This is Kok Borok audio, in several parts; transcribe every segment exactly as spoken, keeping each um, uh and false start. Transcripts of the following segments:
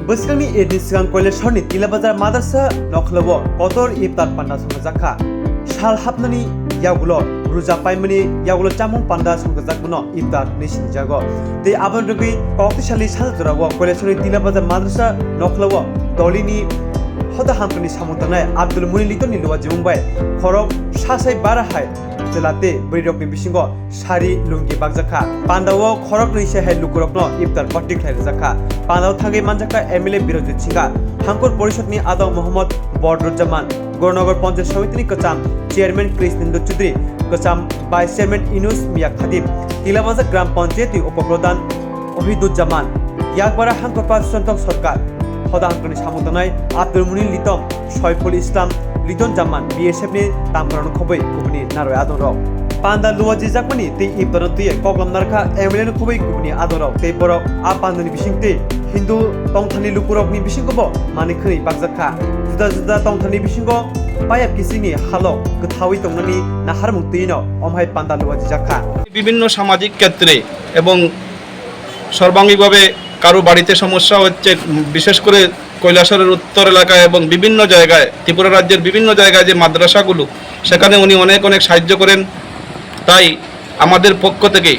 Bwskangni Eidni swkang Koilashorni Tilabazar Madrasa nokhlao kotor iftar panda songjakkha. Sal hapnani yagulo ruja paimani yagulo chamung panda songjakmano iftar hinwi sinijago. Tei aboni rwgwi koktisali sal jorao Koilashorni Tilabazar Madrasa nokhlao dolini hoda hamkani samung tangnai Abdul Muin Litonni luwajimung bai khorok sasai bara hai chwla tei bwrwirokni bisingo sari lungi bakjakha. Pandao khoroknwi se hai lukurokno iftar party khlai rwjakha. Pandao thangwi manjakha M L A Birojit Singha, Hangkur Porishodni Adong Mohammad Bodruzzaman, Gornogor Panchayat Samitini kwcham Chairman Krishnendu Chudri, kwcham Vice Chairman Inus Mia Khadim, Tilabazar Gram Panchayatni Upo Pradhan Ohiduzzaman, Yakbara Hangkor Pradhan Santok Sorkar, hoda hangkorni samung tangnai Abdul Munin Litom, Soiful Islam, Liton Jaman, B S F ni tamrano khobwi kubuni narwi adongrok. Panda luwajijakmani tei iftarno twiwi koklam narkha M L A no khobwi kubuni adongrok tei borok a pandani bisingtwi Hindu tongthani lukurokni bisingobo manwi khwnwi bakjakha. Juda juda tongthani bisingo payap kisingni halok kwthawi tongnani naharmung twino omhai panda luwajijakha. বিভিন্ন সামাজিক ক্ষেত্রে এবং সর্বাঙ্গিকভাবে কারো বাড়িতে সমস্যা হচ্ছে, বিশেষ করে কৈলাসহরের উত্তর এলাকায় এবং বিভিন্ন জায়গায়, ত্রিপুরা রাজ্যের বিভিন্ন জায়গায় যে মাদ্রাসাগুলো, সেখানে উনি অনেক অনেক সাহায্য করেন। তাই আমাদের পক্ষ থেকে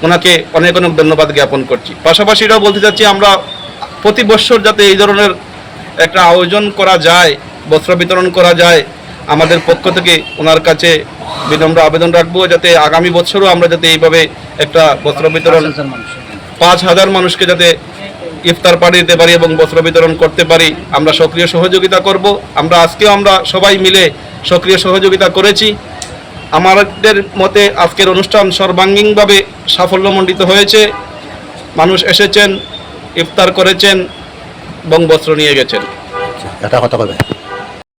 ওনাকে অনেক অনেক ধন্যবাদ জ্ঞাপন করছি। পাশাপাশি এটাও বলতে চাচ্ছি, আমরা প্রতি বছর যাতে এই ধরনের একটা আয়োজন করা যায়, বস্ত্র বিতরণ করা যায়, আমাদের পক্ষ থেকে ওনার কাছে বিনম্র আবেদন রাখবো, যাতে আগামী বছরও আমরা যাতে এইভাবে একটা বস্ত্র বিতরণ, পাঁচ হাজার মানুষকে যাতে ইফতার পার্টি দিতে পারি এবং বস্ত্র বিতরণ করতে পারি, আমরা সক্রিয় সহযোগিতা করব। আমরা আজকেও আমরা সবাই মিলে সক্রিয় সহযোগিতা করেছি। আমাদের মতে আজকের অনুষ্ঠান সর্বাঙ্গীনভাবে সাফল্যমণ্ডিত হয়েছে। মানুষ এসেছেন, ইফতার করেছেন এবং বস্ত্র নিয়ে গেছেন। আচ্ছা, এটা কথা কবে?